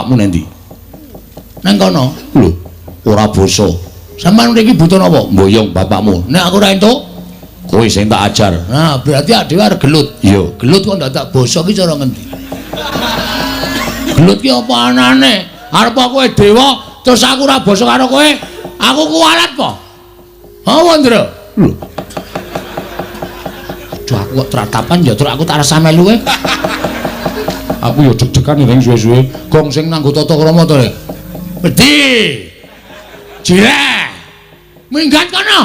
Bapakmu nendi? Nang kono. Lho, ora basa. Sampeyan mriki butuh napa? Mboyong bapakmu. Nek aku ora entuk, kowe sing tak ajar. Nah, berarti dhewe arep gelut. Iya, gelut kok ndak tak basa ki cara ngendi? Gelut ki apa anane? Arep kowe dewa terus aku ora basa karo kowe, aku kuwalat po. Apa, Ndra? Lho. Aduh, aku kok tratapan ya, terus aku tak rasa melu kowe. Aku ya deg-degan ning suwe-suwe. Gong sing nganggo tata krama to, Rek. Wedi. Jireh. Minggat kono.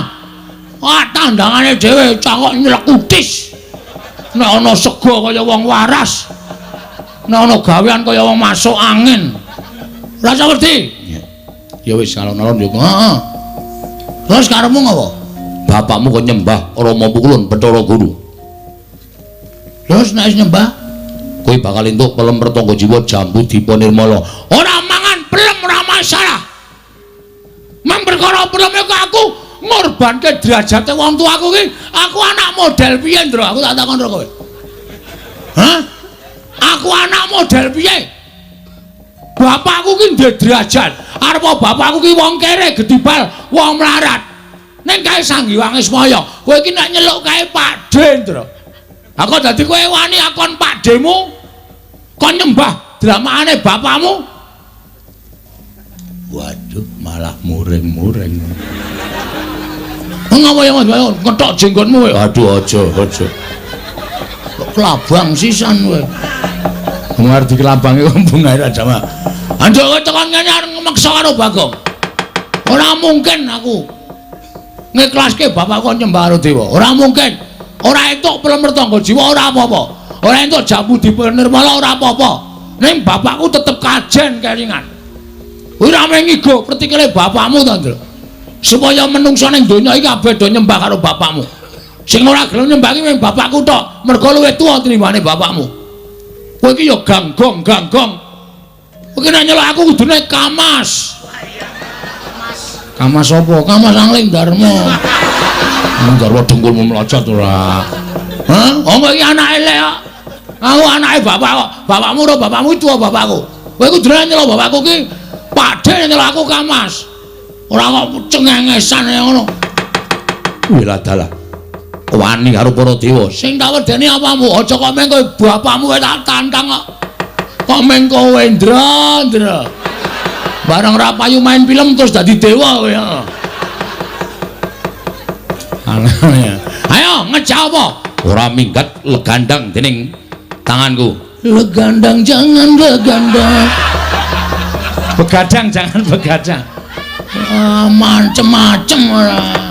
Wah, tandangane dhewe cangkok nyelekutis. Nek ana sega kaya wong waras. Nek ana gawean kaya wong masuk angin. Rasa wedi. Ya wis alon-alon ya. Heeh. Terus karepmu ngopo? Bapakmu kok nyembah Rama Pukulun Bathara Guru. Terus nek wis nyembah, kowe bakal entuk pelem Pertangga Jiwa Jambu Dipa Nirmala. Ora mangan pelem ora masalah. Mang perkara pelem iku aku ngorbanke derajate wong tuaku ki, aku anak model piye, Ndra? Aku tak takon karo kowe. Hah? Aku anak model piye? Bapakku ki duwe derajat. Arep bapakku ki wong kere gedibal, wong melarat. Ning kae Sang Hyang Ismaya, kowe iki nek nyeluk kae Pakde, Ndra. Aku dadi kowe wani akon pakdemu kon nyembah dramakane bapakmu. Waduh, malah muring-muring. Ngapa ya, Mas? Ngetok jenggotmu kowe. Aduh, aja, aja. Kok kelabang sisan kowe. Ngarep dikelabang iku bungae ra jamak. Anjuk kowe tekan ngene arep ngmeksa karo Bagong. Ora mungkin aku ngiklaske bapakku nyembah karo dewa. Ora mungkin. Ora entuk pelem Pertangga Jiwa ora apa-apa. Ora entuk Jambu Dipa Nirmala ora apa-apa. Ning bapakku tetep kajen kelingan. Kuwi ra mengigo pretikele bapakmu to, Ndra. Supaya menungsa ning donya iki kabeh do nyembah karo bapakmu. Sing ora gelem nyembah ki mung bapakku tok, mergo luwih tuwa tinimbane bapakmu. Kowe iki ya ganggong, ganggong. Kowe iki nek nyeluk aku kudune Kamas. Kamas apa? Kamas Angling Darma. Garwa dengkulmu mlocot ora. Hah? Oh kowe iki anake elek kok. Aku anake bapak kok. Bapakmu ora bapakmu tuwa bapakku. Kowe kudune nyeluk bapakku ki Pakde nyeluk aku Kamas. Ora kok cengengesan ngono. Wila dalah. Wani karo para dewa. Sing tak wedeni apamu? Aja kok meng kowe bapakmu wae tak tantang kok. Kok meng kowe, Ndra, Ndra. Barang ra payu main film terus dadi dewa kowe. Aneh. Ayo ngejak apa? Ora minggat legandang dening tanganku. Legandang jangan legandang. Begadang jangan begadang. Ah, macem-macem ora.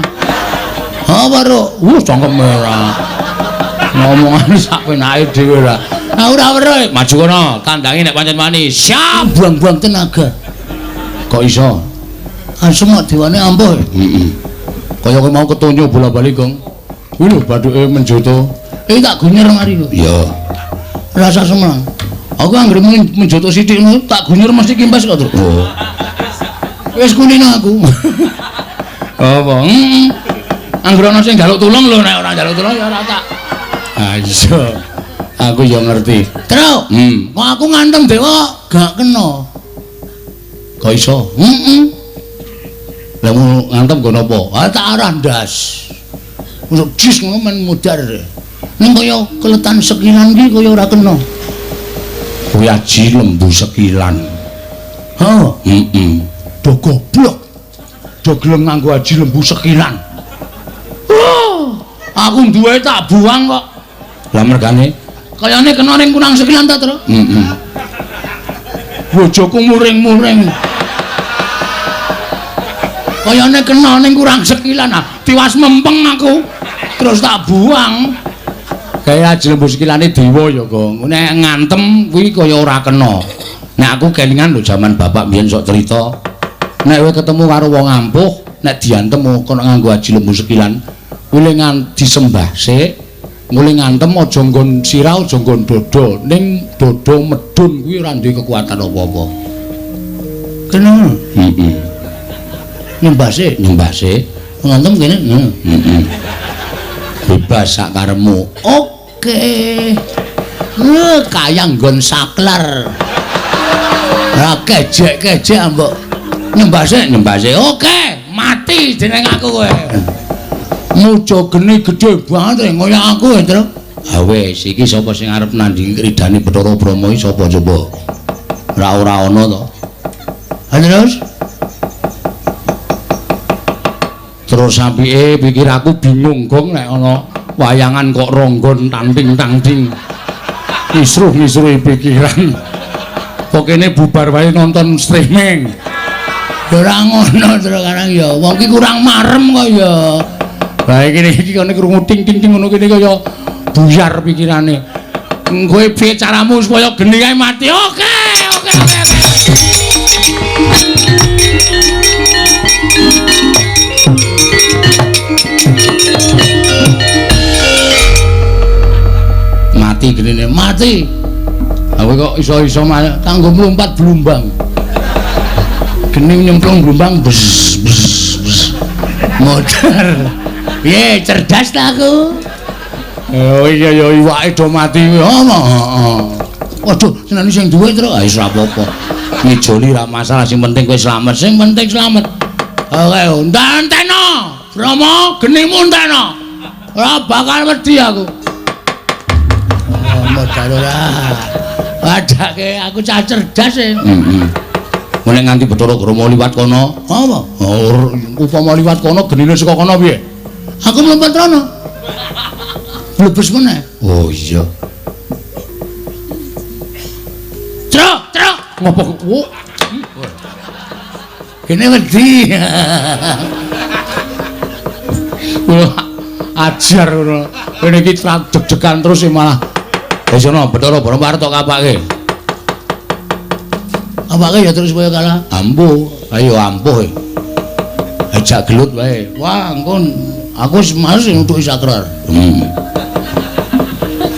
Apa ro? Cangkem ora. Ngomongane sak penake dhewe ora. Ah ora weruh. Maju kono, tandangi nek pancen wani. Siap, buang-buang tenaga. Kok iso? Asem kok dewane ampuh. Heeh. Kaya kowe mau ketonyo bola-bali, Gong. Kuwi lho bathuke menjoto. Tak gunyer mari kok. Iya. Rasa semelang. Aku anggere menjoto sithik ngono tak gunyer mesti kimpes kok, Tru. Oh. Wis kulino aku. Apa? Heeh. Anggere ana sing njaluk tulung lho, nek ora njaluk tulung ya ora tak. Ah iya. Aku ya ngerti. Tru. Kok aku ngantem dewa gak kena. Kok iso? Heeh. Lah ngantem nggo napa? Ah tak arah ndas. Masuk jis ngono men mudar. Ning kaya keletan sekilan ki kaya ora kena. Kuwi aji lembu sekilan. Hah? Heeh. Do goblok. Do gelem nganggo aji lembu sekilan. Oh, aku duwe tak buang kok. Lah mergane kayane kena ning kunang sekilan ta, Tru? Heeh. Bojoku muring-muring. Kayane kena ning kurang sekilan, ah tiwas mempeng aku. Terus tak buang. Kaya aji lembu sekilane dewa ya, Gong. Nek ngantem kuwi kaya ora kena. Nek aku kelingan lho jaman bapak mbiyen sok cerita. Nek kowe ketemu karo wong ampuh, nek diantem kono nganggo aji lembu sekilan, kuwi disembah sik. Mule ngantem aja nggon sirah, aja nggon dada. Ning dada medun kuwi ora duwe kekuatan apa-apa. Kena. Heeh. Nyembah sik, nyembah sik. Ngantem kene. Heeh. Bebas sak karepmu. Oke. Kaya nggon saklar. Ora kejek-kejek mbok nyembah sik, nyembah sik. Oke, mati jeneng aku kowe. Muja geni gedhe banget ngoyak aku, Tru. Ha wis, iki sapa sing arep nandhingi kridane Bathara Brahma iki sapa coba? Ora ora ana to. Ha terus? Terus apike pikir aku bingung gong nek ana wayangan kok ronggon tanting-tanting. Kisruh-kisruhi pikiran. Kok kene bubar wae nonton streaming. Ya ora ngono terus karang ya. Wong ki kurang marem kok ya. Lah iki kene krungu ting-ting ngono kene kaya buyar pikirane. Kowe piye caramu supaya geni kae mati? Oke, oke, oke, oke. Mati genine, mati. Aku kok iso-iso kanggo mlumpat blumbang. Geni nyemplung blumbang bes bes bes. Modar. Piye cerdas ta aku? Oh iya ya iwake do mati kuwi. Oh. Waduh, seneni sing duwe truk. Ah wis ora apa-apa. Ngijoli ra masalah, sing penting kowe slamet. Sing penting slamet. Oke, enteno. Brahma, genimu enteno. Ora bakal wedi aku. Oh, modal ora. Wadake aku cah cerdas e. Heeh. Mulai nganti Bathara Brahma liwat kono. Apa? Oh, upama liwat kono genine saka kono piye? Aku mlempet rono. Blebes meneh. Oh iya. Truk, truk. Ngopo? Oh. Kene wedi. Ajar ngono. Kene iki deg-degan terus malah. Wis ana Bathara Brahma arep tok kapake. Kapake ya terus supaya kalah. Ampuh. Ayo ampuh. Ajak gelut wae. Wah, engko aku wis males nutuki sakrar.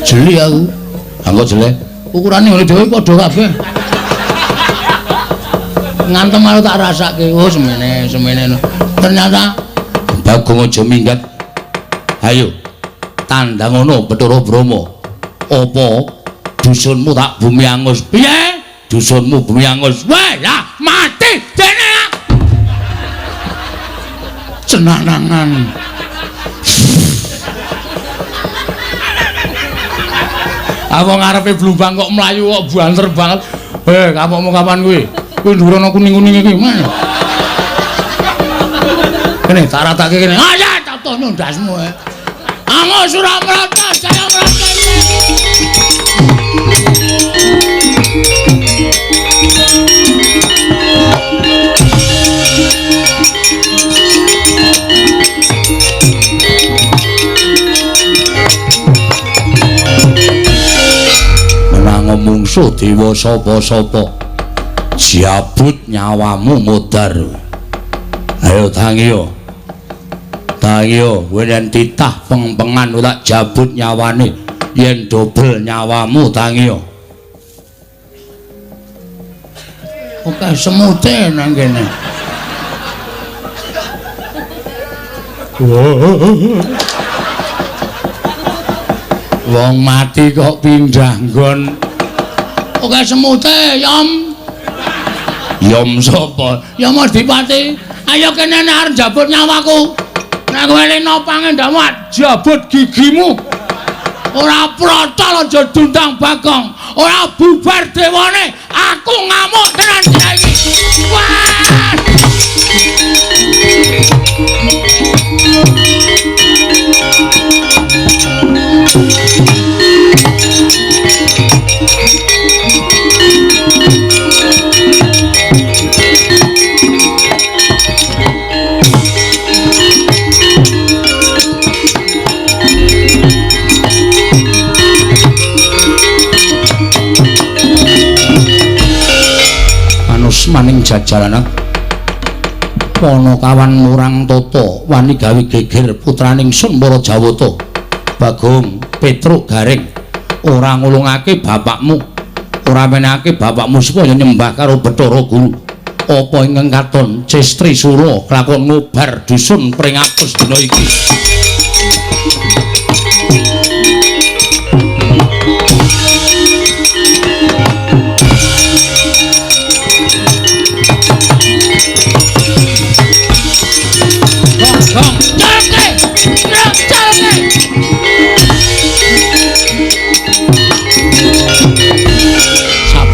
Jeli aku. Engko jelek. Ukurane ngene dhewe padha kabeh. Ngantem aku tak rasake. Oh, semene, semene. Ternyata Bagong aja minggat. Ayo. Tandang ngono Bathara Brahma. Apa dusunmu tak bumi angus? Piye? Dusunmu bumi angus. Wah, ya mati dene. Cenanangan. Aku ngarepe blumbang kok mlayu kok banter banget. Heh, kapokmu kapan kuwi? Kuwi dhuwur ana kuning-kuning iki, Mas. Kene tak ratake kene. Ah ya, tak tono ndasmu. Angus ora mrata, saya mrata. Menango mungsuh dewa sapa-sapa, jabut nyawamu modar. Ayo tangiyo, tangiyo, kowe yen titah pengpengan tak jabut nyawane, yen dobel nyawamu tangiyo. Oke, semute nang kene. Wong mati kok pindah nggon. Oke, semute, Yom. Yom sapa? Yom Adipati. Ayo kene nek arep jabut nyawaku. Nek kowe leno pangendamu jabut gigimu. Ora protol aja dundang Bagong. Ora bubar dewane. Aku ngamuk tenan iki. Wah! Maning jajalana Panakawan murang tata wani gawe geger putraning Sun para Jawata. Bagong Petruk Garing ora ngulungake bapakmu, ora menehake bapakmu supaya nyembah karo Bathara Guru. Apa ingkang katon Cestri Sura kelakon ngobar dusun pring atus dina iki.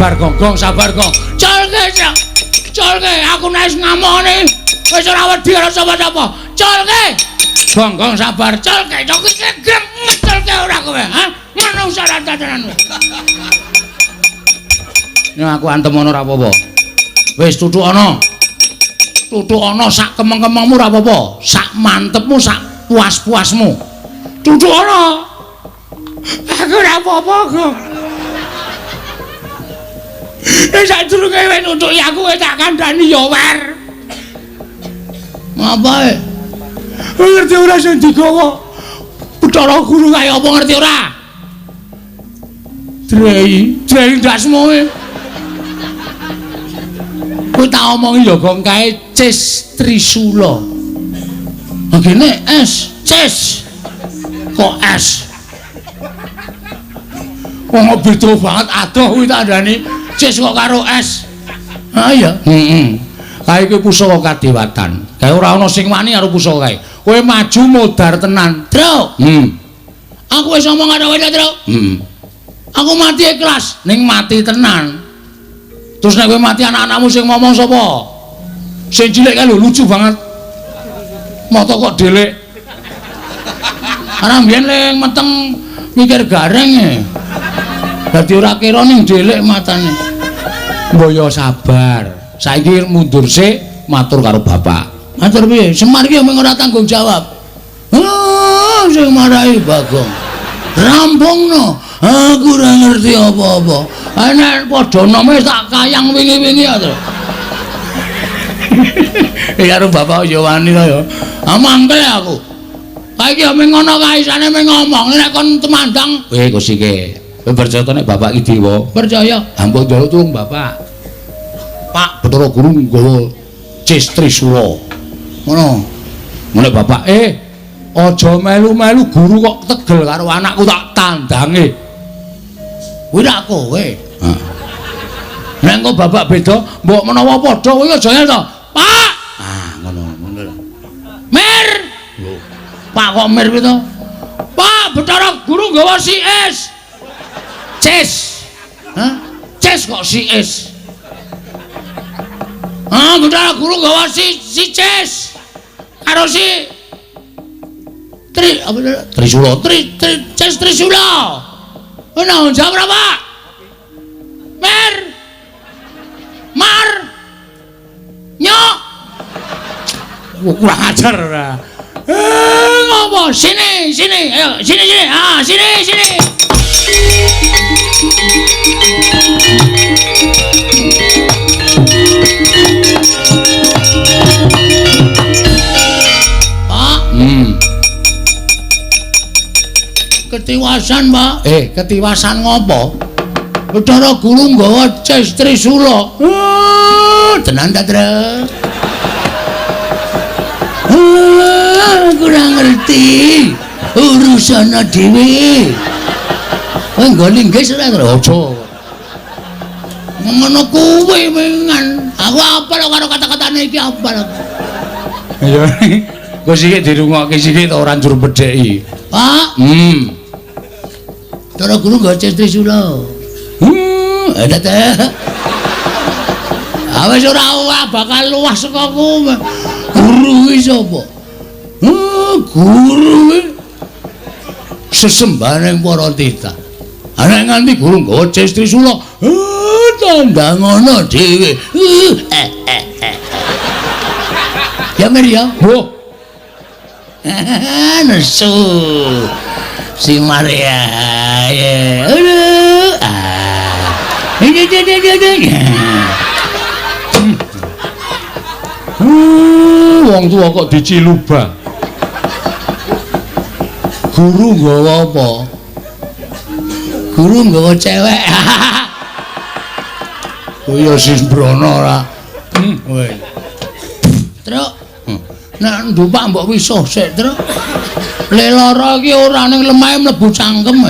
Sabar Gonggong, sabar Gong. Culke, Cok. Culke, aku nek wis ngamukne wis ora wedi karo sapa-sapa. Culke. Gonggong sabar, culke, cok iki grem ngeculke ora kowe, ha? Manungsa ra tenan. Nek aku antem ana ora apa-apa. Wis tutuk ana. Tutuk ana sak kemeng-kemengmu ora apa-apa, sak mantepmu, sak puas-puasmu. Tutuk ana. Aku ora apa-apa kok. Wis sadurunge wis nutuki aku wis tak kandhani ya wer. Ngapa? Ngerti ora sing digawa? Bathara Guru kaya apa ngerti ora? Drei, drei ndasmu. Kowe tak omongi ya Gong kae Cis Trisula. Ha gene S, Cis. Kok S? Wong kok beda banget adoh kuwi tak andani Cis kok karo S. Ha iya. Heeh. Kae kuwi pusaka kadewatan. Kae ora ana sing wani karo pusaka kae. Kowe maju modar tenan, Truk. Aku wis ngomong karo kowe, Truk. Aku mati ikhlas, ning mati tenan. Terus nek kowe mati anak-anakmu sing ngomong sapa? Sing cilik kae lho lucu banget. Mata kok delik. Ora mbiyen le meteng mikir gareng e. Dadi ora kira ning delik matane. Mbok yo sabar. Saiki mundur sik matur karo bapak. Matur piye? Semar iki mung ora tanggung jawab. Ah, sing marai Bagong. Rampungno. Aku ora ngerti apa-apa. Nek padha nome tak kayang wingi-wingi ya, Tru. Ya karo bapak ya wani to ya. Ah mangkel aku. Kae iki ya mung ngono kae isane mung ngomong nek kon temandang. Kowe Kusike. Kowe percaya to nek bapak iki dewa? Percaya. Ampun njaluk tulung bapak. Pak Bathara Guru nggawa Cis Trisula. Ngono. Ngono bapak, aja melu-melu guru kok tegel karo anakku tak tandange. Kuwi rak kowe. Heeh. Nek engko bapak beda, mbok menawa padha kowe aja ngel to. Pak. Ah, ngono ngono lho. Mir. Lho. Pak kok mir kuwi to? Pak Bathara Guru nggawa si S. Cis. Hah? Cis kok si S. Ah, Bathara Guru nggawa si Cis. Karo si Tri apa Trisula, Tri Tri Cis Trisula. Ono jawab ora, Pak? Mer. Mar. Nyok. Wah, kurang ajar ora. Ngopo? Sini, sini. Ayo, sini sini. Ah, sini sini. Pak. Ketiwasan, Pak. Ketiwasan ngopo? Bathara Guru nggawa Cis Trisula. Tenan ta, Truk? Aku ora ngerti. Urusana dhewe. Kowe nggo linggis ora, Truk? Aja. Ngono kuwi mengan. Aku apal karo kata-katane iki apal aku. Iya. Kok sithik dirungokke sithik to ora njur bedheki. Pak. Bathara Guru nggawa Cis Trisula. Ada teh. Awes ora bakal luwah saka kowe. Guru kuwi sapa? Guru kuwi sesembahane para titah. Ana nganti guru nggawa Cis Trisula. Tandang ngono dhewe. Ya Mir ya. Oh. Nesu. Si Maria. Ya. Aduh. Ah. Ini. Wong tua kok diciluba. Guru nggawa apa? Guru nggawa cewek. Kuwi ya sembrono ora. Kowe. Truk. Nek ndupak mbok wisuh sik, Truk. Le lara iki ora ning lemahe mlebu cangkem.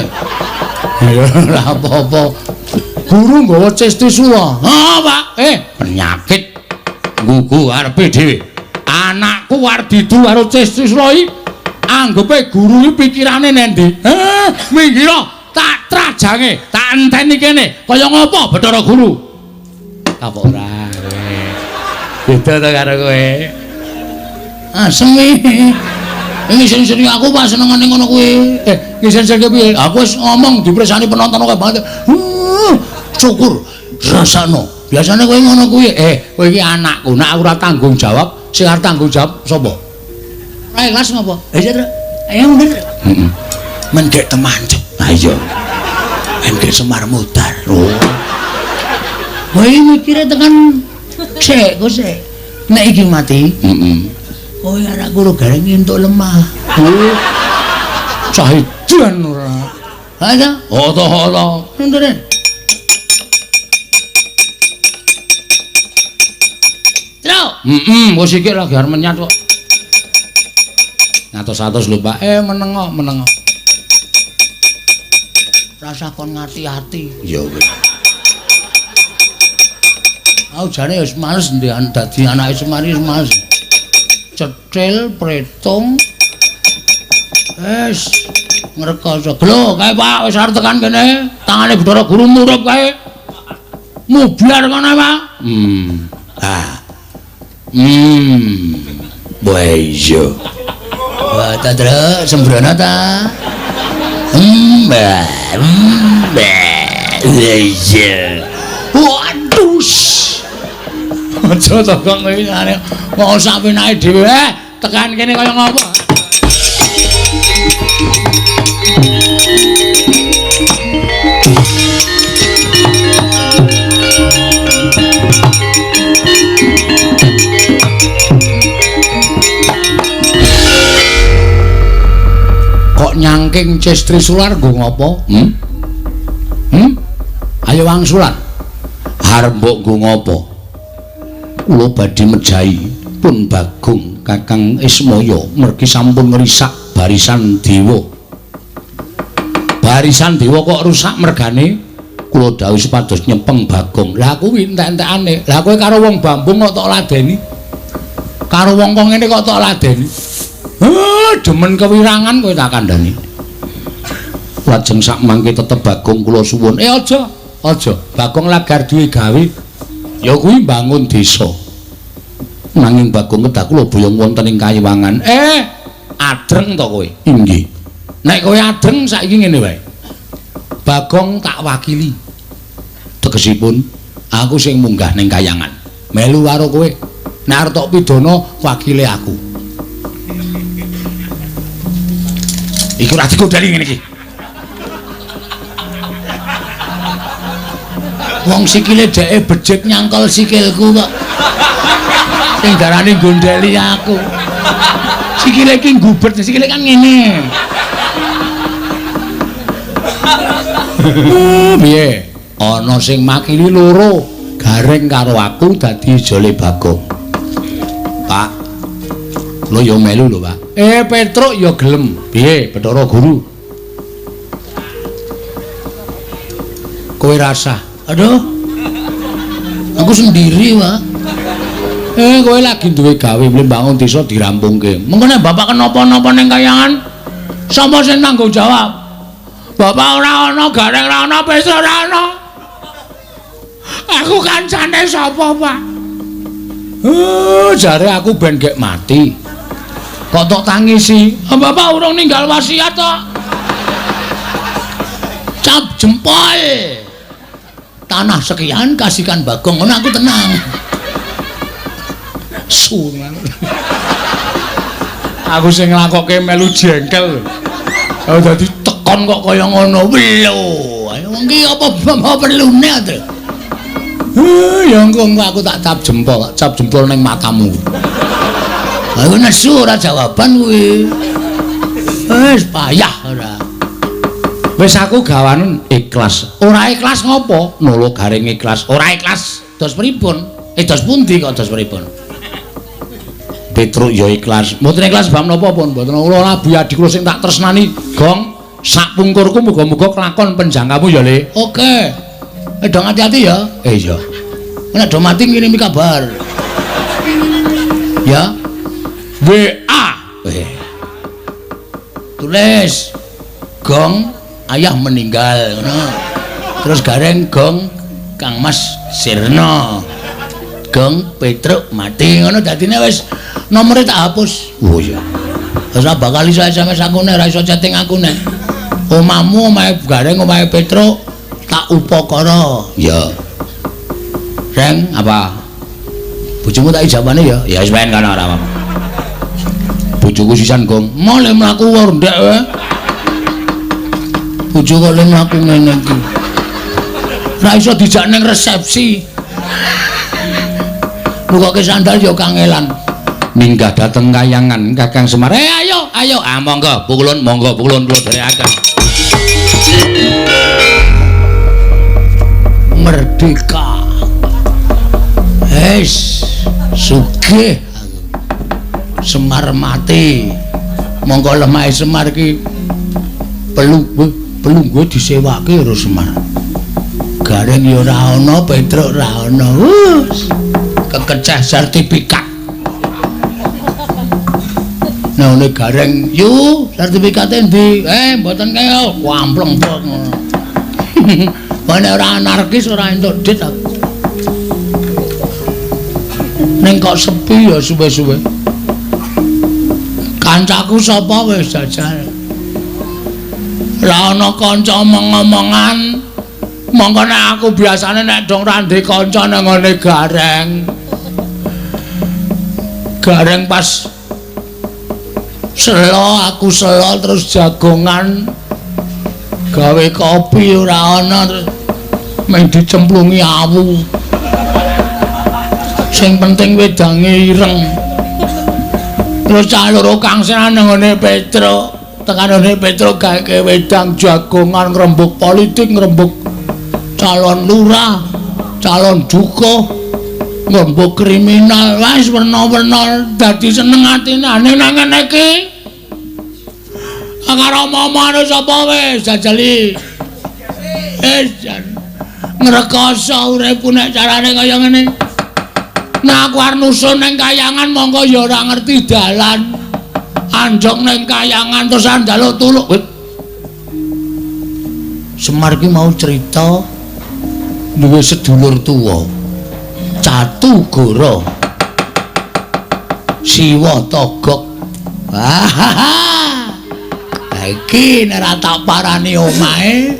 Ya ora apa-apa. Guru nggawa Cis Trisula. Ha, Pak. Penyakit nggugu arepe dhewe. Anakku arep didu karo Cis Trisula iki anggepe guru iki pikirane nendi? Minggir tak Trajange tak enteni kene. Kaya ngopo Bathara Guru? Apa ora kowe? Beda to karo kowe. Asem iki. Ngisin-isini aku pas senengane ngono kuwi. Ngisin-isini piye? Aku wis ngomong dipresani penonton akeh banget. Syukur rasano. Biasane kowe ngono kuwi. Kowe iki anakku, nek aku ora tanggung jawab, sing arep tanggung jawab sapa? Ora ikhlas ngopo? Iya, Tru. Ayo mundur. Heeh. Men gek temancep. Ha iya. Men gek Semar mutar. Oh. Kowe mikire tekan sik, kok sik. Nek iki mati, heeh. Kowe arek karo gareng entuk lemah. Oh. Cah edan ora. Ha ta? Oh to, oh to. Nundure. Tru. Heeh, wis iki lagi arep menyat kok. Ngatos-atos lho, Pak. Meneng kok, meneng kok. Rasa kon ngati-ati. Ya wis. Aku jane wis males ndek dadi anake Semar wis males. Cetil, pretung. Wis ngrekoso. Glo, kae Pak wis arep tekan kene. Tangane Bathara Guru murup kae. Mublar kono, Pak. Ah. Wah iya. Wah, ta Tru, sembrono ta. Iya. Waduh. Aja to kok ngene. Kok sak penake dhewe tekan kene kaya ngopo? Kok nyangking Cestri Sular nggo ngopo? Ayo wangsulan. Arep mbok nggo ngopo? Kula badhe mejahi pun Bagong Kakang Ismaya mergi sampun ngrisak barisan dewa. Barisan dewa kok rusak mergane? Kula dawuh supados nyepeng Bagong. Lah kuwi entek-entekane. Lah kowe karo wong Bambung kok tok ladeni? Karo wong kok ngene kok tok ladeni? Demen kewirangan kowe tak kandhani. Lajeng sak mangke tetep Bagong kula suwun. Aja, aja. Bagong lagar duwe gawe. Ya kuwi mbangun desa. Nanging Bagong kedah kula boyong wonten ing Kayiwangan. Adreng to kowe? Inggih. Nek kowe adreng saiki ngene wae. Bagong tak wakili. Tegesipun aku sing munggah ning Kayangan. Melu karo kowe. Nek arep tok pidana wakile aku. Iku ora digodheli ngene iki. Wong sikile dheke becik nyangkol sikilku kok. Sing darane gondheli aku. Sikile iki ngubet, sikile kan ngene. Piye? Ana sing makili loro, Gareng karo aku dadi ijole Bagong. Pak, kula ya melu lho, Pak. Petruk ya gelem. Piye, Bathara Guru? Kowe rasah. Aduh. Aku sendiri, Pak. Kowe lagi duwe gawe mbangun desa dirampungke. Mengko nek bapak kenapa-napa ning Kayangan, sapa sing tanggung jawab? Bapak ora ana, Gareng ora ana, Petruk ora ana. Aku kancane sapa, Pak? Jare aku ben gek mati. Kok tok tangisi? Bapak urung ninggal wasiat tok. Cap jempol. Tanah sekian kasihkan Bagong, ngono aku tenang. Sungan. Aku sing nglakoke melu jengkel. Aku dadi tekon kok kaya ngono. Lho, ayo wong ki apa perlune to? Ya engko aku tak cap jempol ning matamu. Aku nesu ora jawaban kuwi. Wis payah ora. Wis aku gawanen ikhlas. Ora ikhlas ngopo? Nolo Gareng ikhlas. Ora ikhlas dos pripun? Dos pundi kok dos pripun? Petruk ya ikhlas. Mboten ikhlas bab napa pun? Mboten kula labu adi kula sing tak tresnani, Gong. Sak pungkurku muga-muga kelakon penjangkamu ya, Le. Oke. Dong hati-hati ya. Iya. Nek do mati ngirimi kabar. Ya. WA. Tulis Gong ayah meninggal ngono. Terus Gareng gong Kang Mas sirna. Gong Petruk mati ngono dadine wis nomere tak hapus. Oh iya. Wis ora bakal iso SMS aku nek ora iso chatting aku nek. Omahmu omahe Gareng omahe Petruk tak upakara. Ya. Reng apa? Bojomu tak ijabane ya? Ya wis ben kono ora apa-apa. Bojoku sisan gong. Male mlaku ndek wae. Bojo kok le mlaku ngene iki. Ora iso dijak ning resepsi. Nukoke sandal ya kangelan. Minggah dateng kayangan Kakang Semar. Ayo, ayo. Ah monggo, pukulun, monggo pukulun kula dherekaken. Merdeka. Wis sugih Semar mati. Monggo lemahe Semar iki pelungguh disewake karo Semar. Gareng ya ora ana, Petruk ora ana. Kekeceh sertifikat. Nah, ngene Gareng, "Yu, sertifikate endi?" Mboten kaya ampleng kok ngono. Nek ora anarkis ora entuk dit aku. Ning kok sepi ya suwe-suwe. Kancaku sapa wis jajal. Ora ana kanca omong-omongan. Mongko nek aku biasane nek dong ra ndek kanca nang ngene Gareng. Gareng pas selo aku selo terus jagongan gawe kopi ora ana terus mung dicemplungi awu. Sing penting wedange ireng. Terus cah loro kang seneng nang ngene Petruk, tekan ngene Petruk gawe wedang jagongan ngrembug politik, ngrembug calon lurah, calon dukuh, ngrembug kriminal, wis werna-werna dadi seneng atine. Ning nang ngene iki karo omong-omongane sapa wis jajali. Wis jan ngrekoso uripku nek carane kaya ngene. Nah aku arep nusun ning kayangan mongko ya ora ngerti dalan. Anjok ning kayangan terus njaluk tulung. Semar ki mau cerita duwe sedulur tuwa. Catu Goro. Siwa Togok. Ha iki nek ora tak parani omahe,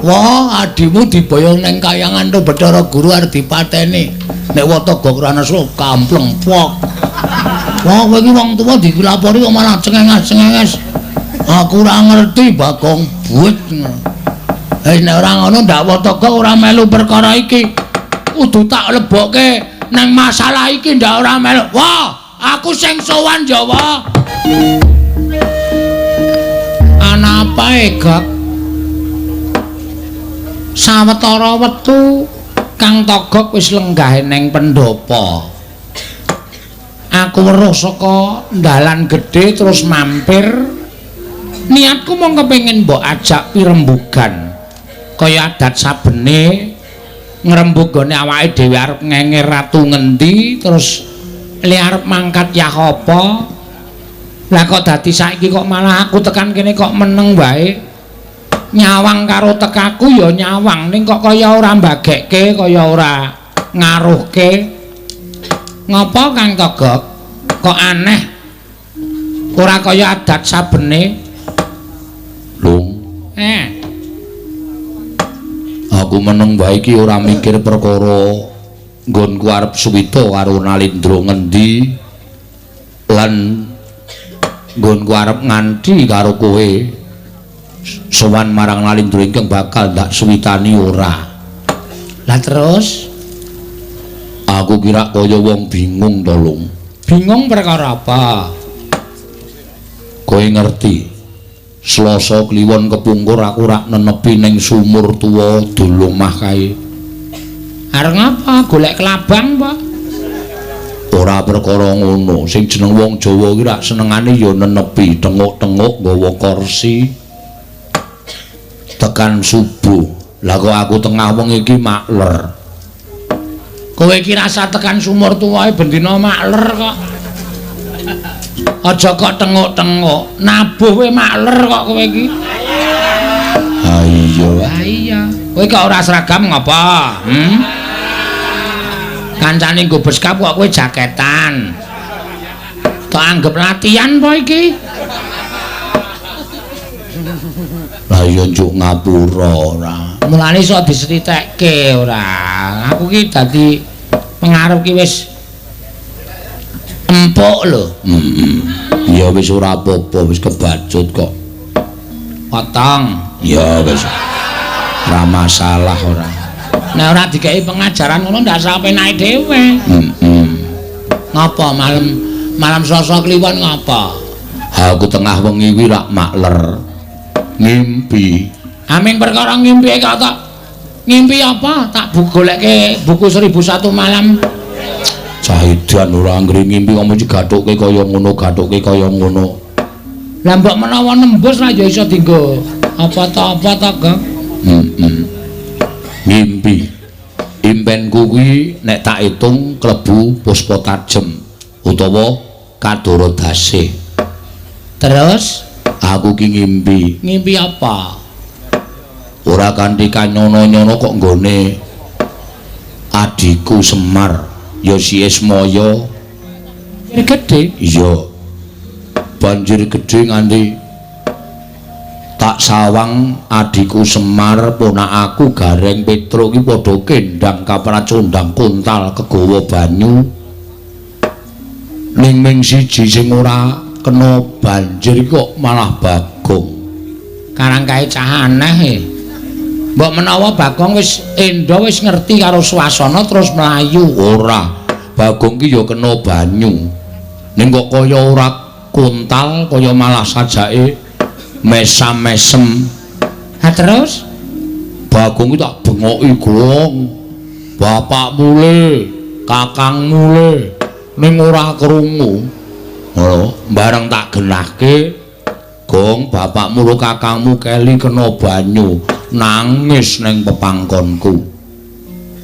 wah adimu diboyong ning kayangan to Bathara Guru arep dipateni. Nek Togok ora nesu kampleng pok. Wah kowe iki wong tuwa dilapori kok malah cengenges-cengenges. Aku ora ngerti Bagong buet. Wis nek ora ngono ndak Togok ora melu perkara iki. Kudu tak lebokke nang masalah iki ndak ora melu. Wah, aku sing sowan ya, wah. Ana apae, Gok? Sawetara wektu Kang Togok wis lenggah ning pendhapa. Aku weruh saka dalan gedhe terus mampir. Niatku mung kepengin mbok ajak pirembugan. Kaya adat sabene ngrembug gone awake dhewe arep ngenger ratu ngendi terus le arep mangkat yah apa. Lah kok dadi saiki kok malah aku tekan kene kok meneng wae. Nyawang karo tekaku ya nyawang ning kok kaya ora mbagekke, kaya ora ngaruhke. Ngopo Kang Togok? Kok aneh? Ora kaya adat sabene. Lung. Aku meneng wae iki ora mikir perkara nggonku arep suwita karo Nalindra ngendi lan nggonku arep nganti karo kowe sowan marang Nalindra ingkang bakal ndak suwitani ora. Lah terus aku kira kaya wong bingung to, Lung. Bingung perkara apa? Kowe ngerti Selasa kliwon kepungkur aku rak nenepi ning sumur tuwa dulumah kae. Arep ngapa? Golek kelabang apa? Ora perkara ngono. Sing jeneng wong Jawa ki rak senengane ya nenepi, tenguk-tenguk nggawa kursi tekan subuh. Lah kok aku tengah wengi iki makler. Kowe iki rasa tekan sumur tuwae bendina makler kok. Aja kok tenguk-tenguk, nabuh kowe makler kok kowe iki. Ha iya. Ha iya. Kowe kok ora seragam ngapa? Kancane nggo beskap kok kowe jaketan. Tok anggap latihan apa iki? Lah iya njuk ngapura ora. Mulane iso diseritekke ora. Aku ki dadi pengaruh ki wis empuk lho. Ya wis ora apa-apa, wis kebacut kok. Potong. Ya wis. Ora masalah ora. Nek ora dikeki pengajaran ngono ndak sampe naik dhewe. Ngapa malam Selasa Kliwon ngapa? Aku tengah wengi kuwi rak makler. Ngimpi. Aming perkara ngimpi kok tak ngimpi apa? Tak goleke buku 1001 malam. Cahidan ora anggere ngimpi kok mesti gathuke kaya ngono, gathuke kaya ngono. Lah mbok menawa nembus ra ya iso dienggo apa ta apa ta, Gong? Ngimpi. Impenku kuwi nek tak hitung klebu puspa tajem utawa kadara dasih. Terus aku ki ngimpi. Ngimpi apa? Ora kanthi kanyono-nyono kok nggone adhiku Semar, ya si Ismaya. Banjir gedhe? Iya. Banjir gedhe nganti tak sawang adhiku Semar, ponakaku Gareng Petruk ki padha kendang kapracondang kontal kegawa banyu. Ning ming siji sing ora kena banjir kok malah Bagong. Karang kae cah aneh e. Mbok menawa Bagong wis endo wis ngerti karo swasana terus mlayu. Ora, Bagong ki ya kena banyu. Ning kok kaya ora kontal, kaya malah sajake mesam-mesem. Ha terus Bagong ki tak bengoki, Gong. Bapakmu le, kakangmu le, ning ora krungu. Ngono, bareng tak genahke, Gong, bapakmu ro kakangmu keli kena banyu, nangis ning pepangkonku.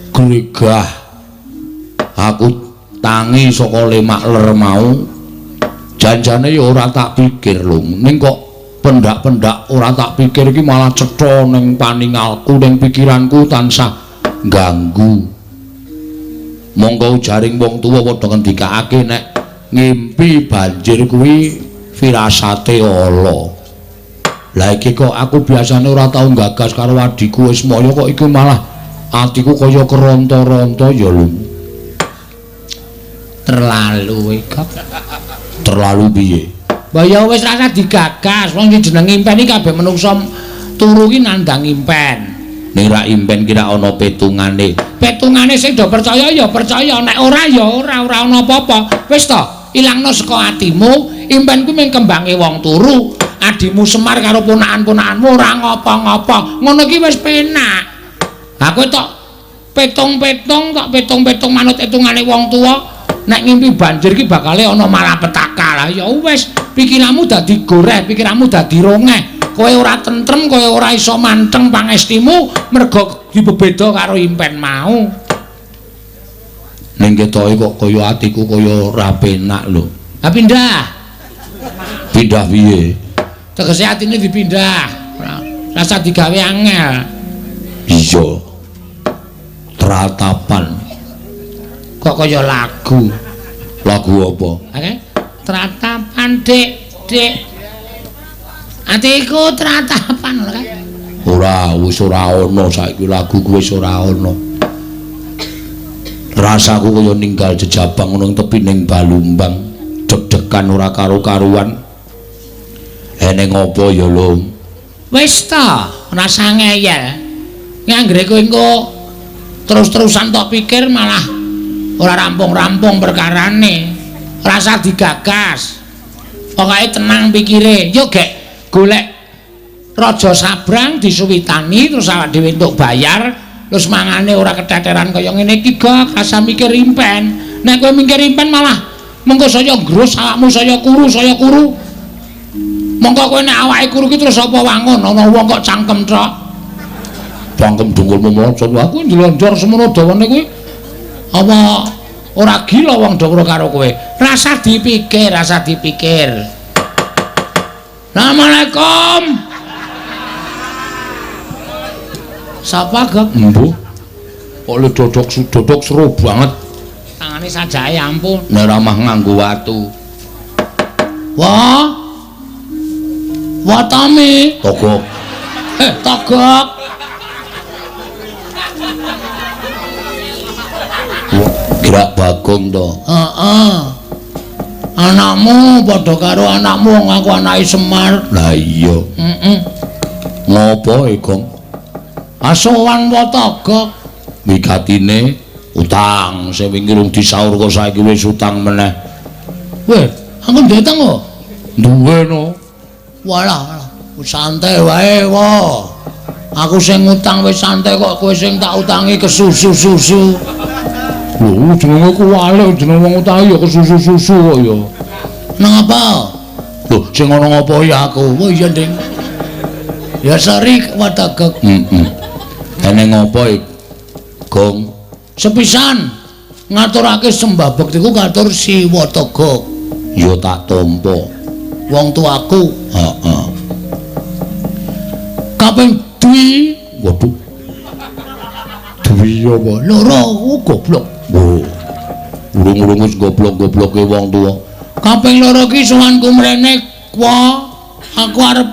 Gregah. Aku tangi saka lemak ler mau. Janjane ya ora tak pikir lho, ning kok pendak-pendak ora tak pikir iki malah cetha ning paningalku, ning pikiranku tansah ganggu. Monggo jaring wong tuwa padha ngendikake nek ngimpi banjir kuwi firasate ala. Lah iki kok aku biasane ora tau gagas karo adhiku Ismaya kok iki malah atiku kaya keronto-ronto ya lho. Terlalu iki. Terlalu piye? Mbah ya wis rasa digagas, wong iki jeneng impen iki kabeh menungsa turu ki nandang impen. Ning ra impen ki ra ana petungane. Petungane sing do percaya ya percaya, nek ora ya ora, ora ana apa-apa. Wis to, ilangno saka atimu, impen kuwi mung kembange wong turu. Adimu Semar karo ponakan-ponakanmu ora ngopo-ngopo. Ngono ki wis penak. Ha kowe tok petung-petung, tok petung-petung manut hitungane wong tuwa, nek ngimpi banjir ki bakale ana malapetaka. Lah ya wis, pikiranmu dadi goreh, pikiranmu dadi rongeh. Kowe ora tentrem, kowe ora iso manteng pangestimu mergo dibebeda karo impen mau. Ning ketoke kok kaya atiku kaya ora penak lho. Ha pindah. Pindah piye? Tegese atine dipindah. Rasa digawe angel. Iya. Tratapan. Kok kaya lagu. Lagu apa? Oke. Tratapan, Dik, Dik. Atiku tratapan ngono kae. Ora, wis ora ana saiki lagu kuwi wis ora ana. Rasaku kaya ninggal jejabang ngono tepining Balumbang, deg-degan ora karo-karuan. Eneng apa ya, Lung? Wis ta, rasa ngeyel. Nek anggere kowe engko terus-terusan tok pikir malah ora rampung-rampung perkarane. Rasa digagas. Pokoke tenang pikire. Yo gek golek Raja Sabrang disuwitani terus awak dhewe entuk bayar, terus mangane ora keteteran kaya ngene iki gak rasa mikir impen. Nek kowe mikir impen malah mengko saya ngrus awakmu saya kuru, saya kuru. Mongko kowe nek awake kuru ki terus apa wangun ana wong kok cangkem tok. Cangkem dengkulmu mlocot. Aku ndlonjor semono dawane kuwi. Apa ora gila wong do karo kowe. Rasa dipikir, rasa dipikir. Assalamualaikum. Sapa, Gok? Embuh. Kok le dodok seru banget. Tangane sajake ampun. Nek ora mah nganggo watu. Wah. Watame. Togok. Togok. Gerak Bagong to. Heeh. Anakmu padha karo anakmu wong aku anake Semar. Lah iya. Heeh. Ngopo e, Gong? Asowan wa Togok. Wigatine utang sing wingi rung disaur kok saiki wis utang meneh. Weh, aku duwe utang kok. Duwe no. Walah, santai wae wa. Aku sing ngutang wis santai kok kowe sing tak utangi kesusu-susu. Lho, jenenge kuwalik jenenge wong utangi ya kesusu-susu kok ya. Nang apa? Lho, sing ana ngopo ya aku? Oh iya, Ding. Ya sori Watogok. Heeh. Eneng ngopo iki, Gong? Sepisan ngaturake sembah bektiku katur si Watogok. Ya tak tampa. Wong tuaku. Heeh. Kaping dwi, waduh. Dwi apa? Loro, goblok. Oh. Urung-urung wis goblok-gobloke wong tuwa. Kaping loro ki sowanku mrene, wa aku arep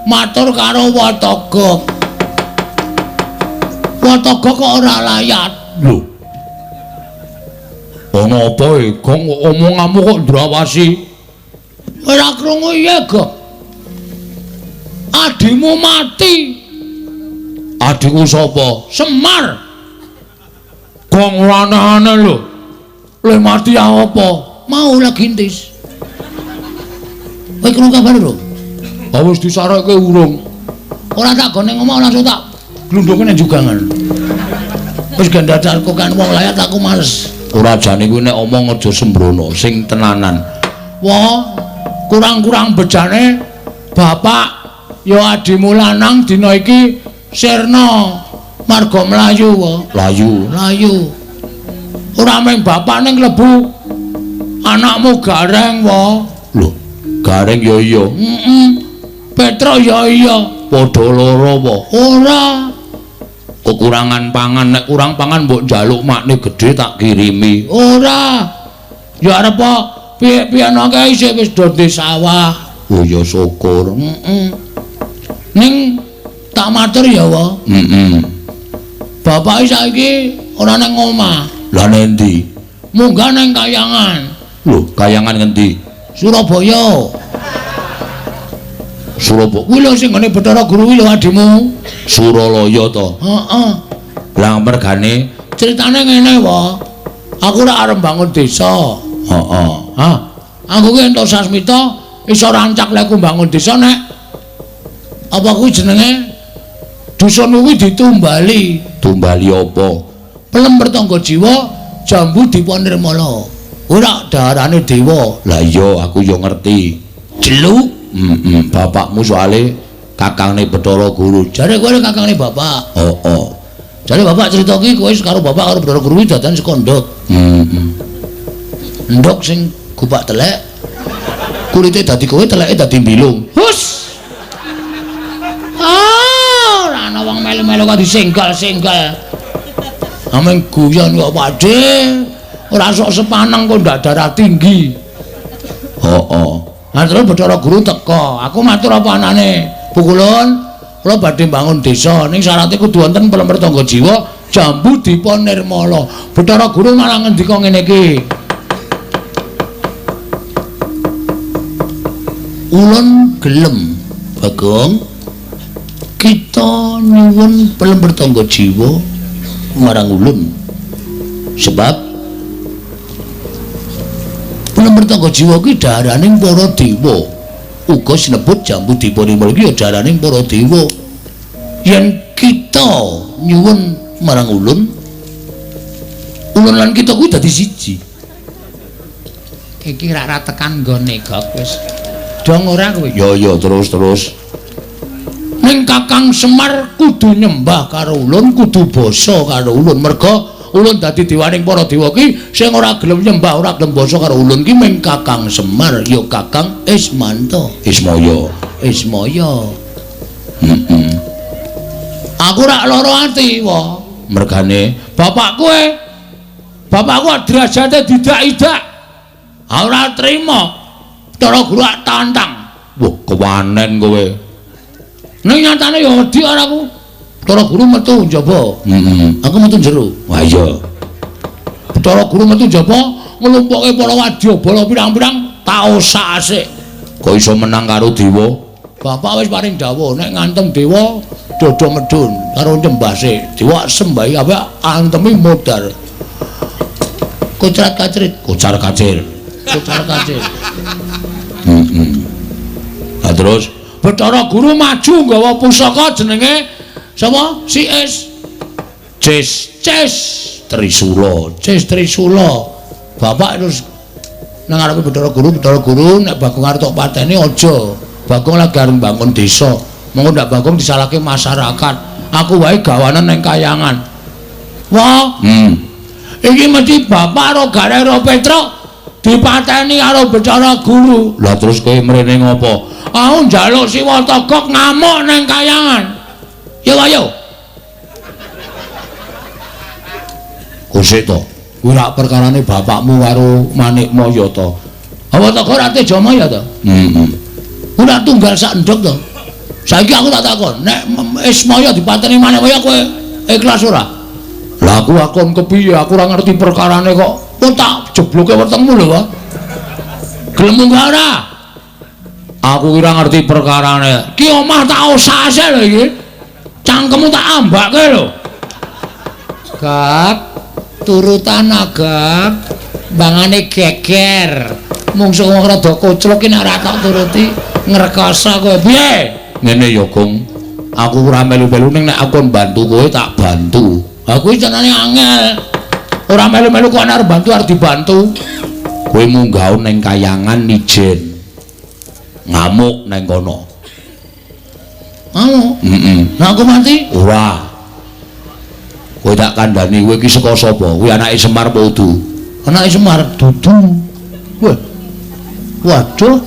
matur karo Watogok. Watogok kok ora layat. Lho. Ono apa e, Gong? Omonganmu kok ndrawasi? Ora krungu iya, Gok. Adimu mati. Adikku sapa? Semar. Gong ora aneh-aneh lho. Le mati apa? Mau lagi intis. Kowe krungu kabar lho? Ha wis disareke urung. Ora tak gone ngomong langsung tak glundhunge nang jugangan. Wis gandadarku kan wong layat aku males. Ora jane kuwi nek omong aja sembrono, sing tenanan. Wah, kurang-kurang bejane bapak ya adimu lanang dina iki sirna marga mlayu wa. Layu. Layu. Ora mung bapak ning klebu anakmu Gareng wa. Lho, Gareng ya iya. Heeh. Petro ya iya. Padha loro wa. Ora. Kekurangan pangan, nek kurang pangan mbok njaluk makne gedhe tak kirimi. Ora. Ya arep piye-piye kae isih wis do di sawah. Oh ya syukur. Heeh. Ning tak matur ya wa. Heeh. Bapak saiki ora nang omah. Lah nendi? Munggah nang Kayangan. Lho, Kayangan ngendi? Surabaya. Surabaya. Kuwi lho sing nggone Bathara Guru kuwi lho adimu. Suralaya to? Heeh. Lah mergane critane ngene wa. Aku ora arep bangun desa. Heeh. Ha. Aku ki entuk sasmita iso rancak lek ku mbangun desa nek apa kuwi jenenge dusun kuwi ditumbali. Tumbali apa? Pelem pertangga jiwa jambu dipa nirmala. Ora daharane dewa. Lah iya aku yo ngerti. Jeluk. Heeh, bapakmu soale kakangne Bathara Guru. Jare kowe kakangne bapak. Heeh. Jare bapak cerita ki kowe karo bapak karo Bathara Guru dadan saka ndhok. Heeh. Ndhok sing gupak telek. Kulite dadi kowe, teleke dadi mbilung. Hus. Ah, ora ana wong melu-melu kok disenggal-senggal. Ameng guyon kok Pakde. Ora sok sepaneng kok ndak darah tinggi. Heeh. Nah terus Bathara Guru teka. Aku matur apa anane? Bu Kulun, kula badhe mbangun desa ning syarate kudu wonten pelem pertangga jiwa jambu dipa nirmala. Bathara Guru malah ngendika ngene iki. Ulun gelem, Bagong. Kita nyuwun pelem pertangga jiwa marang ulun. Sebab pelem pertangga jiwa kuwi daharaning para dewa. Uga sinebut jambu dipa nirmala iki ya daharaning para dewa. Yen kita nyuwun marang ulun, ulun lan kita kuwi dadi siji. Iki rak ra tekan nggone gok wis. Dong ora kowe? Ya ya terus. Ning Kakang Semar kudu nyembah karo ulun, kudu basa karo ulun. Merga ulun dadi dewaning para dewa ki sing ora gelem nyembah, ora gelem basa karo ulun ki ming Kakang Semar, ya Kakang Ismanto. Ismaya. Ismaya. Heeh. Aku ora lara ati, wa. Mergane bapak kowe, bapakku derajate didak-idak. Ora trima. Bathara Guru tantang. Wah, kewanen kowe. Ning nyatane ya wedi ora aku. Bathara Guru metu njaba. Heeh. Aku metu jero. Wah iya. Bathara Guru metu njaba nglumpukke para wadyabala pirang-pirang tak osak-asik. Kok iso menang karo dewa? Bapak wis paring dawuh nek ngantem dewa dodo medhun karo nyembah sik. Dewa sembahi kabeh antemi modar. Kocar kacrit, kocar kacir. Kocar kacir. Heeh. Lah terus Bathara Guru maju nggawa pusaka jenenge sapa? Si Es. Ces, Ces Trisula, Ces Trisula. Bapak terus nang ngarepe Bathara Guru, Bathara Guru nek Bagong arep tok pateni aja. Bagong lagi arep mbangun desa. Mengko ndak Bagong disalahke masyarakat. Aku wae gawanen ning kayangan. Wah. Iki mesti bapak karo Gareng karo Petruk dipateni karo Bathara Guru. Lah terus kowe mrene ngopo? Aku njaluk Siwa Togok ngamuk ning kayangan. Yo ayo. Kusik to. Kuwi rak perkarane bapakmu karo Manikmaya to. Apa Togok ora Tejamaya to? Heeh. Kuwi rak tunggal sak endhog to. Saiki aku tak takon, nek Ismaya dipateni Manikmaya kowe ikhlas ora? Lah aku akon kepiye? Aku ora ngerti perkarane kok. Kok tak jebloke wetengmu lho, Pak. Gelem munggah ora? Aku ora ngerti perkarane. Ki omah tak osase lho iki. Cangkemmu tak ambake lho. Gak turutan agak bangane geger. Mungsuh wong rada koclok ki nek ora tak turuti ngrekoso kowe. Piye? Ngene ya, Gong. Aku ora melu-melu ning nek aku bantu kowe tak bantu. Aku iki jenenge angel. Ora melu-melu kok arep bantu arep dibantu. Kowe munggah ning kayangan ijen. Ngamuk ning kono. Ngamuk? Heeh. Lah aku mati? Ora. Kowe tak kandhani kowe iki saka sapa? Kuwi anake Semar apa udu? Anake Semar dudu. Wah. Waduh.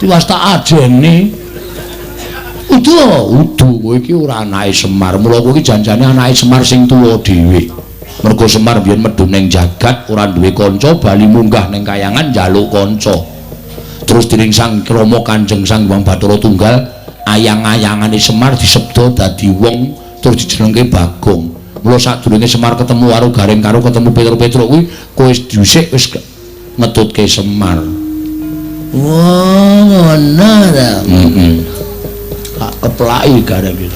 Tiwas tak ajeni. Udu, udu kowe iki ora anake Semar. Mula kowe iki janjane anake Semar sing tuwa dhewe. Mergo Semar biyen medhun ning jagat ora duwe kanca, bali munggah ning kayangan njaluk kanca. Terus dening Sang Rama Kanjeng Sang Hyang Bathara Tunggal, ayang-ayangane Semar disebda dadi wong terus dijenengke Bagong. Mula sadurunge Semar ketemu karo Gareng karo ketemu Petruk-Petruk kuwi, kowe wis dhisik wis ngetutke Semar. Wah, ngono ta. Heeh. Tak keplaki Gareng iki.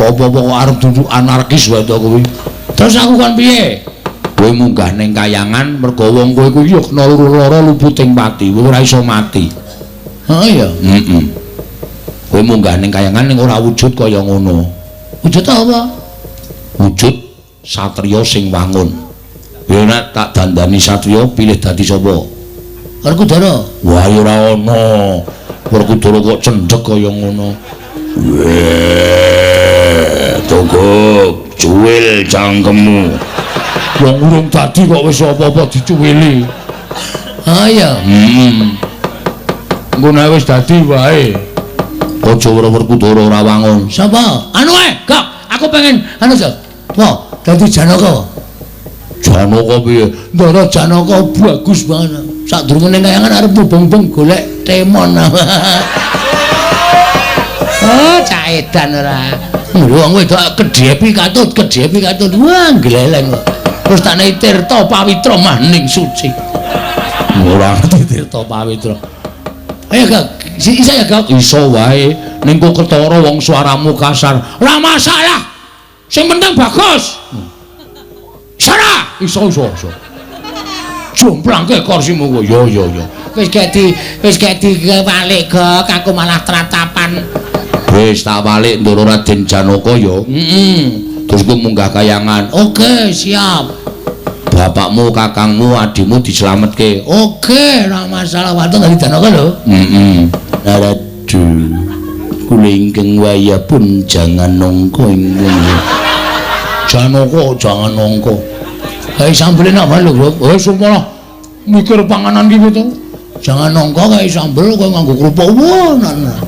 Apa-apa kok arep duduk anarkis wae to kuwi. Terus aku kon piye? Kowe munggah ning kayangan mergo wong kowe kuwi yo kena loro-loro luputing pati, kowe ora iso mati. Heeh ya. Heeh. Kowe munggah ning kayangan ning ora wujud kaya ngono. Wujud apa? Wujud satriya sing wangun. Ya nek tak dandani satriya pilih dadi sapa? Werkudara. Wah ya ora ana. Werkudara kok cendhek kaya ngono. Weh, Togok, cuwil cangkemmu. Wong urung dadi kok wis apa-apa dicuwili. Ha iya. Heeh. Engko nek wis dadi wae. Aja Werkudara ora wangun. Sapa? Anu ae, Gok. Aku pengen anu to. Wah, dadi Janaka. Janaka piye? Ndara Janaka bagus banget. Sadurunge ning kayangan arep mubeng-mubeng golek temon. Oh, cah edan ora. Wong wedok kedhepi katut, kedhepi katut. Wah, gleleng kok. Terus tak nei Tirta Pawitra maning suci. Ora ngerti Tirta Pawitra. Ayo, Gak. Iso ya, Gak? Iso wae. Ning kok ketara wong suaramu kasar. Ora masalah. Sing penting bagus. Iso ora? Iso, iso, iso. Jomplangke kursimu kowe. Ya, ya, ya. Wis gek diwalik, Gok. Aku malah tratapan. Wis tak walik Ndara Raden Janaka ya. Heeh. Terus kowe munggah kayangan. Oke, siap. Bapakmu, kakangmu, adimu dislametke. Oke, ora masalah. Waton dadi Janaka lho. Heeh. Aduh. Kula ingkang waya pun jangan nongko ing Janaka jangan nongko. Kae sambel enak banget lho, Bro. Eh, sumpah mikir panganan ki to. Jangan nongko kae sambel kowe nganggo kerupuk. Wah, nah.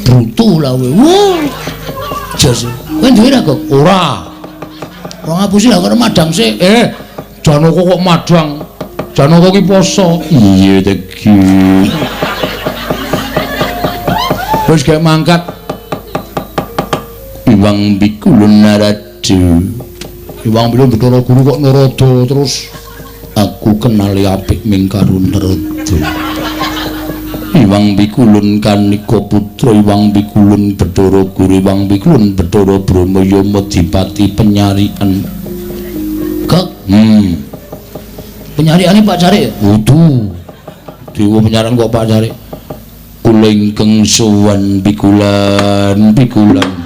Brutu lah kowe. Wuh. Jos. Kowe duwe ra, Gok? Ora. Ora ngapusi lah karo madang sik. Janaka kok madang. Janaka ki poso. Iya teki. Wis gak mangkat. Iwang Bikulun Narada. Iwang Bikulun Bathara Guru kok Narada terus aku kenali apik ming karo Narada. Iwang Bikulun Kanika Putra, Iwang Bikulun Bathara Guru, Iwang Bikulun Bathara Brahma Yama Dipati penyarian. Gok. Penyariane Pak Carik ya? Kudu. Dewa penyarian kok Pak Carik. Kula ingkang sowan Bikulan, Bikulan.